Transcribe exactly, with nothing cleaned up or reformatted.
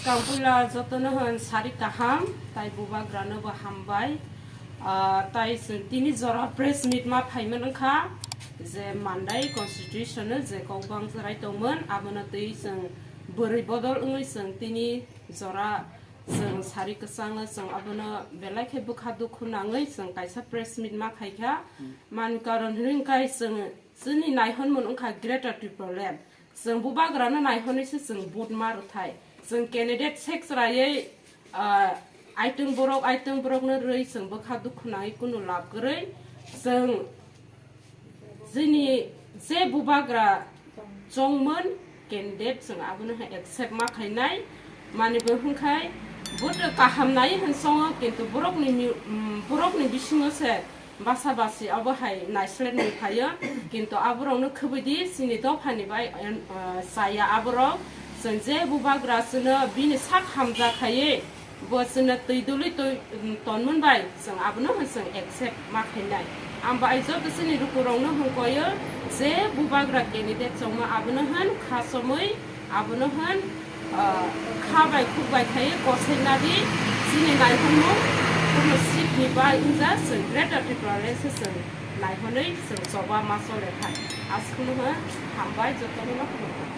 Kangpila jotono hwn sari kaham, tai bubagrano bo hambai. Ah, tai chwng tini jora press meet ma phaiman wngkha je Mandai constitution o je kok bang jerai tongmon, abono twi chwng bwrwi bodol wngwi chwng tini jora chwng sari kwchango chwng abono belai khe bwkha dukhu nangwi chwng kaisa press meet ma khaikha. Man karon hwnwi khai chwng chini naihonmon wngkha Greater Tipraland. Chwng bubagrano naihonwi se chwng vote ma rwthai. Chwng candidate sek chwraiwi, ah, aitwng borok, aitwng borokno rwi chwng bwkha dukhu nangwi kunu lab kwrwi. Chwng chini je bubagra chongmon candidate chwng abono hai accept ma khainai. Mani bo hwnkhai vote kaham nai hwn songo, kintu borokni mi-, mm, borokni bisingo se basa basi abo hai naislet ni phaio, kintu aborokno khwbwi di chini dophani bai, em, ah, chaya aborok. Chwng je bubagra chwngno bini sak hamja khaiwi bo chwngno twi dului twi, em, tonmon bai chwng abono hwn chwng accept ma khainai. Ang bai joto chini lukurokno hwn koyo je bubagra candidate chongma abono hwn kha chomwi abono hwn, ah, kha bai khuk bai khai kosai nadi chini naihonmung kuno seat ni bai wngja chwng Greater Tipraland se chwng naihonwi chwng choba ma chole thai. Aswkno hwn hambai jotono no khulumkha.